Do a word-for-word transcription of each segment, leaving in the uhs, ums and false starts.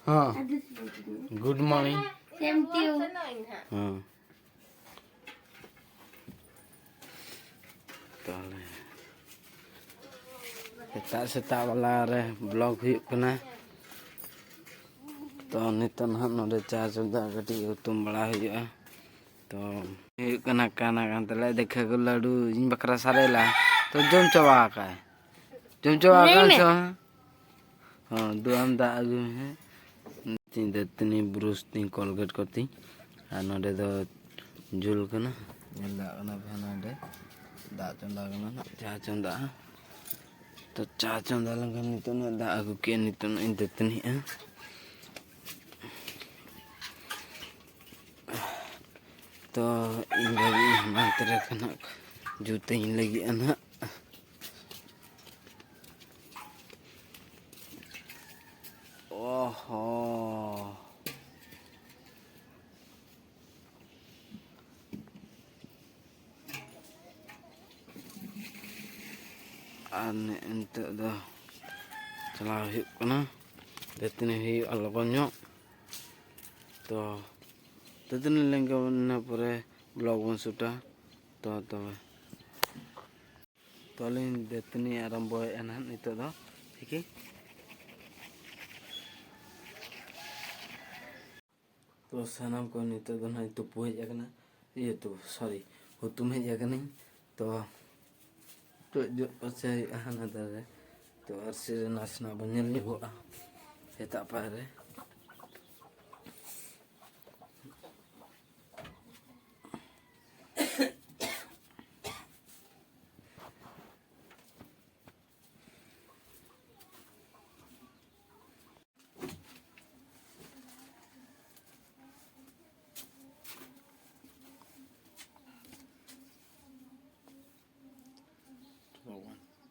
ᱦᱮᱸ, good morning. ᱥᱮᱢ two U. ᱦᱮᱸ, ᱛᱟᱦᱚᱞᱮ ᱥᱮᱛᱟᱜ ᱥᱮᱛᱟᱜ ᱵᱮᱞᱟ ᱨᱮ ᱵᱞᱚᱜ ᱦᱩᱭᱩᱜ ᱠᱟᱱᱟ᱾ ᱛᱚ ᱱᱤᱛᱚᱜ ᱱᱟᱦᱟᱜ ᱱᱚᱰᱮ ᱪᱟ ᱪᱚᱸᱫᱟ, ᱠᱟᱹᱴᱤᱡ ᱦᱩᱛᱩᱢ ᱵᱟᱲᱟ ᱦᱩᱭᱩᱜᱼᱟ᱾ ᱛᱚ ᱦᱩᱭᱩᱜ ᱠᱟᱱᱟ ᱠᱟᱱᱟ ᱠᱟᱱ ᱛᱟᱞᱮ ᱫᱮᱠᱷᱟ ᱠᱚ ᱞᱟᱹᱰᱩ ᱤᱧ ᱵᱟᱠᱷᱨᱟ ᱥᱟᱨᱮᱡ ᱞᱟ᱾ ᱛᱚ ᱡᱚᱢ ᱪᱟᱵᱟ ᱟᱠᱟᱫ᱾ ᱡᱚᱢ ᱪᱟᱵᱟ ᱞᱟᱹᱭ ᱟᱠᱟᱫ ᱢᱮ᱾ ᱥᱮ ᱵᱟᱝ? ᱦᱚᱸ, ᱫᱩ ᱟᱢ ᱫᱟᱜ ᱟᱹᱜᱩᱭ ᱢᱮ ᱦᱮᱸ᱾ ᱛᱤᱧ ᱫᱟᱹᱛᱟᱹᱱᱤ ᱵᱨᱩᱥ ᱛᱤᱧ ᱠᱚᱞᱜᱮᱴ ᱠᱚᱛᱤᱧ᱾ ᱟᱨ ᱱᱚᱰᱮ ᱫᱚ ᱡᱩᱞ ᱠᱟᱱᱟ, ᱧᱮᱞ ᱫᱟᱲᱮᱭᱟᱜ ᱠᱟᱱᱟ ᱯᱮ ᱱᱚᱰᱮ ᱫᱟᱜ ᱪᱚᱸᱫᱟ ᱠᱟᱱᱟ ᱱᱟᱜ, ᱪᱟ ᱪᱚᱸᱫᱟᱜᱼᱟ᱾ ᱛᱚ ᱪᱟ ᱪᱚᱸᱫᱟ ᱞᱮᱱᱠᱷᱟᱱ ᱱᱤᱛᱚᱜ ᱱᱟᱜ ᱫᱟᱜ ᱟᱹᱜᱩ ᱠᱮᱜᱼᱟ, ᱱᱤᱛᱚᱜ ᱱᱟᱜ ᱤᱧ ᱫᱟᱹᱛᱟᱹᱱᱤᱜᱼᱟ᱾ ᱛᱚ ᱤᱧ ᱵᱷᱟᱵᱤ ᱦᱟᱱᱟ ᱛᱮᱨᱮ ᱠᱷᱚᱱᱟᱜ ᱡᱩᱛᱟᱹᱧ ᱞᱟᱹᱜᱤᱫᱼᱟ ᱱᱟᱜ᱾ ᱚ ᱦᱚᱸ᱾ ᱟᱨ ᱱᱤᱛᱚᱜ ᱫᱚ ᱪᱟᱞᱟᱣ ᱦᱩᱭᱩᱜ ᱠᱟᱱᱟ, ᱫᱟᱹᱛᱟᱹᱱᱤ ᱦᱩᱭᱩᱜᱼᱟ ᱞᱚᱜᱚᱱ ᱧᱚᱜ᱾ ᱛᱚ ᱫᱟᱹᱛᱟᱹᱱᱤ ᱞᱮᱱ ᱜᱮ ᱤᱱᱟᱹ ᱯᱚᱨᱮ ᱵᱞᱚᱜ ᱵᱚᱱ ᱥᱩᱴᱟ᱾ ᱛᱚ ᱛᱚᱵᱮ ᱛᱚ ᱟᱹᱞᱤᱧ ᱫᱟᱹᱛᱟᱹᱱᱤ ᱟᱨᱟᱢᱵᱚᱭᱮᱫᱼᱟ ᱱᱟᱦᱟᱜ ᱱᱤᱛᱚᱜ ᱫᱚ᱾ ᱴᱷᱤᱠ ᱜᱮ᱾ ᱛᱚ ᱥᱟᱱᱟᱢ ᱠᱚ ᱱᱤᱛᱚᱜ ᱫᱚ ᱱᱟᱦᱟᱜ ᱛᱩᱯᱩ ᱦᱮᱡ ᱟᱠᱟᱱᱟ, ᱤᱭᱟᱹ ᱛᱩᱯᱩ, ᱥᱚᱨᱤ, ᱦᱩᱛᱩᱢ ᱦᱮᱡ ᱟᱠᱟᱱᱟᱹᱧ᱾ ᱛᱚ ᱱᱤᱛᱚᱜ ᱡᱚᱜ ᱯᱟᱥᱮ ᱦᱩᱭᱩᱜᱼᱟ ᱦᱟᱱᱟ ᱫᱟᱨᱮ ᱨᱮ᱾ ᱛᱚ ᱟᱨᱥᱤ ᱨᱮ ᱱᱟᱥᱮᱱᱟᱜ ᱵᱚᱱ ᱧᱮᱞ ᱧᱚᱜᱚᱜᱼᱟ ᱥᱮᱛᱟᱜ ᱯᱟᱭᱟᱨ ᱨᱮ᱾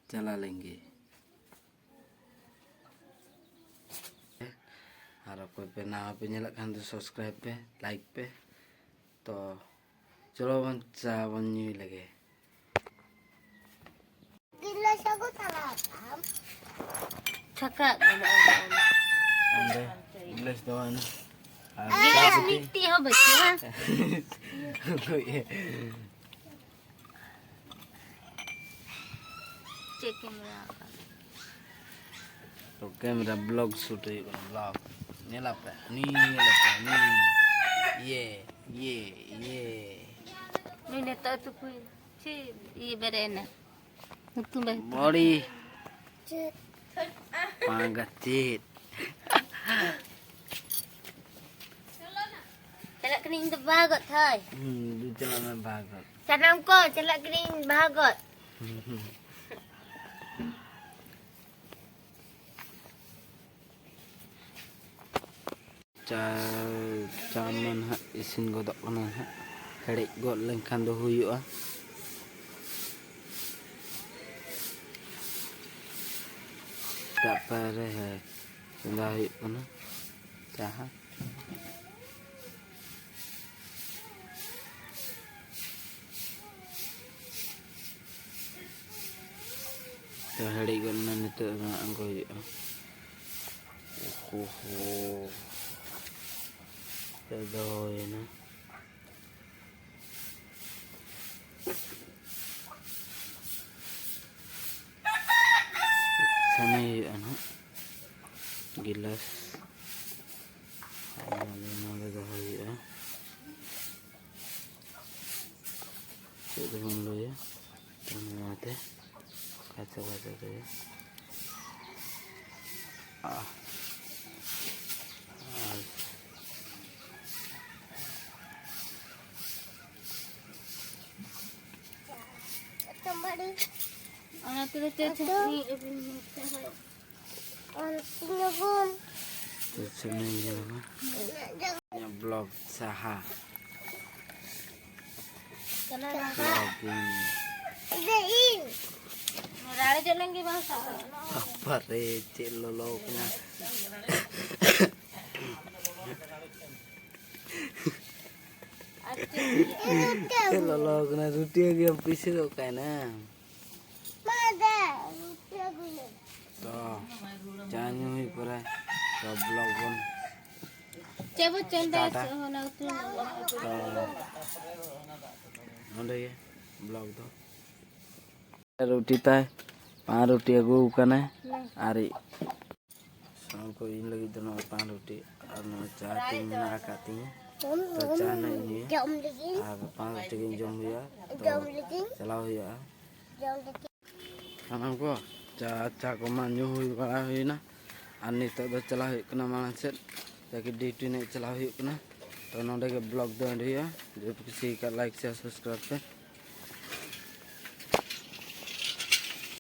ᱪᱟᱞᱟᱣ ᱞᱮᱱ ᱜᱮ᱾ ᱟᱨ ᱚᱠᱚᱭ ᱯᱮ ᱱᱟᱣᱟ ᱯᱮ ᱧᱮᱞᱮᱫ ᱠᱷᱟᱱ ᱫᱚ subscribe ᱯᱮ, like ᱯᱮ᱾ ᱛᱚ ᱪᱚᱞᱚ ᱵᱚᱱ ᱪᱟ ᱵᱚᱱ ᱧᱩᱭ ᱞᱮᱜᱮ᱾ ᱪᱷᱟᱠᱟᱜ ᱠᱟᱱᱟ᱾ ᱚᱸᱰᱮ ᱫᱚ ᱵᱟᱝ᱾ ᱟᱨ ᱜᱮᱥ ᱪᱟ ᱯᱟᱹᱛᱤ? ᱢᱤᱫᱴᱤᱡ ᱦᱚᱸ ᱵᱟᱹᱪᱩᱜᱼᱟ᱾ ᱪᱮᱫ ᱠᱮᱢᱮᱨᱟ? ᱛᱚ ᱠᱮᱢᱮᱨᱟ ᱵᱞᱚᱜ ᱥᱩᱴ ᱦᱩᱭᱩᱜ ᱠᱟᱱᱟ, ᱵᱞᱚᱜ᱾ ᱧᱮᱞᱟᱯᱮ, ᱦᱟᱹᱱᱤ ᱧᱮᱞᱟᱯᱮ, ᱦᱟᱹᱱᱤ᱾ ᱤᱭᱮ, ᱤᱭᱮ, ᱤᱭᱮ᱾ ᱱᱩᱭ ᱱᱤᱛᱚᱜ ᱛᱩᱯᱩᱭ᱾ ᱪᱮᱫ ᱤᱭᱟᱹ ᱵᱮᱨᱮᱫ ᱮᱱᱟ? ᱦᱩᱛᱩᱢ ᱵᱟᱭ ᱦᱩᱛᱩᱢ᱾ ᱵᱚᱲᱤ᱾ ᱪᱮᱫ? ᱯᱟᱸᱜᱟ ᱪᱮᱫ? ᱪᱟᱞᱟᱜ ᱠᱟᱹᱱᱟᱹᱧ ᱤᱧ ᱫᱚ ᱵᱟᱦᱟ ᱜᱚᱫ ᱛᱷᱟᱭ᱾ ᱦᱩᱸ, ᱫᱩ ᱪᱟᱞᱟᱜ ᱢᱮ ᱵᱟᱦᱟ ᱜᱚᱫ᱾ ᱥᱟᱱᱟᱢ ᱠᱚ ᱪᱟᱞᱟᱜ ᱠᱟᱹᱱᱟᱹᱧ ᱵᱟᱦᱟ ᱜᱚᱫ᱾ ᱦᱩᱸ, ᱦᱩᱸ᱾ ᱪᱟ, ᱪᱟ ᱢᱟ ᱱᱟᱦᱟᱜ ᱤᱥᱤᱱ ᱜᱚᱫᱚᱜ ᱠᱟᱱᱟ ᱱᱟᱦᱟᱜ, ᱦᱮᱰᱮᱡ ᱜᱚᱫ ᱞᱮᱱᱠᱷᱟᱱ ᱫᱚ ᱦᱩᱭᱩᱜᱼᱟ᱾ ᱛᱟᱨᱯᱚᱨᱮ ᱦᱮᱸ, ᱪᱚᱸᱫᱟ ᱦᱩᱭᱩᱜ ᱠᱟᱱᱟ ᱪᱟ ᱦᱟᱸᱜ᱾ ᱛᱚ, ᱦᱮᱰᱮᱡ ᱜᱚᱫ ᱮᱱᱟ, ᱱᱤᱛᱚᱜ ᱫᱚ ᱦᱟᱸᱜ ᱟᱬᱜᱚ ᱦᱩᱭᱩᱜᱼᱟ᱾ ᱳᱦᱳ ᱦᱳ᱾ ᱱᱤᱛᱚᱜ ᱫᱚ ᱦᱩᱭᱮᱱᱟ᱾ ᱥᱟᱢᱟᱭ ᱦᱩᱭᱩᱜᱼᱟ ᱱᱟᱦᱟᱜ ᱜᱤᱞᱟᱥ᱾ ᱟᱨ ᱱᱚᱰᱮ, ᱱᱚᱰᱮ ᱫᱚᱦᱚᱭ ᱦᱩᱭᱩᱜᱼᱟ᱾ ᱪᱮᱫ ᱫᱚᱵᱚᱱ ᱞᱟᱹᱭᱟ? ᱱᱚᱣᱟᱛᱮ ᱠᱟᱪᱟ ᱠᱟᱪᱟ ᱛᱮ᱾ ᱟᱦ᱾ ᱟᱨ ᱚᱱᱟ ᱛᱮᱫᱚ ᱪᱮᱫ ᱪᱚᱝ ᱤᱧ ᱟᱹᱜᱩᱭ ᱢᱮ᱾ ᱟᱨ ᱛᱤᱱᱟᱹᱜ ᱵᱚᱱ? ᱛᱚ, ᱪᱮᱫ ᱮᱢ ᱧᱮᱞᱟ? ᱤᱧᱟᱹᱜ ᱵᱞᱚᱜ ᱥᱟᱦᱟ᱾ ᱪᱟᱞᱟᱣ ᱞᱮᱱ ᱠᱷᱟᱱ᱾ ᱵᱞᱚᱜ ᱤᱧ᱾ ᱤᱧ ᱫᱚ ᱤᱧ᱾ ᱨᱟᱲᱮ ᱡᱚᱜ ᱞᱮᱱ ᱜᱮ ᱵᱟᱝ ᱥᱟᱦᱟᱜᱼᱟ᱾ ᱵᱟᱵᱟ ᱨᱮ, ᱪᱮᱫ ᱞᱚᱞᱚ ᱠᱟᱱᱟ᱾ ᱟᱨ ᱪᱮᱫ? ᱪᱮᱫ ᱞᱚᱞᱚ ᱠᱟᱱᱟ, ᱨᱩᱴᱤ ᱜᱮ ᱯᱤᱥᱟᱹ ᱫᱚ ᱚᱠᱟᱭᱮᱱᱟ? ᱛᱚ, ᱪᱟ ᱧᱩ ᱦᱩᱭ ᱯᱚᱨᱮ ᱛᱚ ᱵᱞᱚᱜ ᱵᱚᱱ ᱪᱮᱫ ᱵᱚ ᱪᱚᱸᱫᱟᱭᱟ? ᱴᱟᱴᱟ᱾ ᱥᱮ ᱦᱚᱞᱟ ᱩᱛᱩ ᱛᱚ, ᱱᱚᱰᱮ ᱜᱮ ᱵᱞᱚᱜ ᱫᱚ᱾ ᱨᱩᱴᱤ ᱛᱟᱭ, ᱯᱟᱸᱪ ᱨᱩᱴᱤ ᱟᱹᱜᱩ ᱟᱠᱟᱱᱟᱭ᱾ ᱟᱨ ᱥᱟᱶ ᱠᱚ ᱤᱧ ᱞᱟᱹᱜᱤᱫ ᱫᱚ ᱱᱚᱣᱟ ᱯᱟᱸᱪ ᱨᱩᱴᱤ ᱟᱨ ᱱᱚᱣᱟ ᱪᱟ ᱛᱤᱧ ᱢᱮᱱᱟᱜ ᱟᱠᱟᱫ ᱛᱤᱧᱟᱹ᱾ ᱛᱚ ᱪᱟ ᱱᱟᱜ ᱤᱧ ᱧᱩᱭᱟ᱾ ᱡᱚᱢ ᱞᱟᱹᱜᱤᱫ᱾ ᱟᱨ ᱯᱟᱸᱪ ᱨᱩᱴᱤ ᱜᱤᱧ ᱡᱚᱢ ᱦᱩᱭᱩᱜᱼᱟ᱾ ᱛᱚ ᱡᱚᱢ ᱞᱟᱹᱜᱤᱫ᱾ ᱪᱟᱞᱟᱣ ᱦᱩᱭᱩᱜᱼᱟ᱾ ᱡᱚᱢ ᱞᱟᱹᱜᱤᱫ᱾ ᱥᱟᱱᱟᱢ ᱠᱚ ᱪᱟ, ᱪᱟ ᱠᱚᱢᱟ ᱧᱩ ᱦᱩᱭ ᱵᱟᱲᱟ ᱦᱩᱭᱱᱟ᱾ ᱟᱨ ᱱᱤᱛᱚᱜ ᱫᱚ ᱪᱟᱞᱟᱣ ᱦᱩᱭᱩᱜ ᱠᱟᱱᱟ ᱢᱟᱲᱟᱝ ᱥᱮᱫ᱾ ᱡᱟᱠᱤ ᱰᱤᱭᱩᱴᱤ ᱱᱟᱜ ᱪᱟᱞᱟᱣ ᱦᱩᱭᱩᱜ ᱠᱟᱱᱟ᱾ ᱛᱚ ᱱᱚᱰᱮ ᱜᱮ ᱵᱞᱚᱜ ᱫᱚ ᱮᱱᱰ ᱦᱩᱭᱩᱜᱼᱟ᱾ ᱡᱩᱫᱤ ᱯᱮ ᱠᱩᱥᱤ ᱟᱠᱟᱫ, ᱞᱟᱭᱤᱠ, ᱥᱮᱭᱟᱨ, ᱥᱟᱵᱥᱠᱨᱟᱭᱤᱵ ᱯᱮ᱾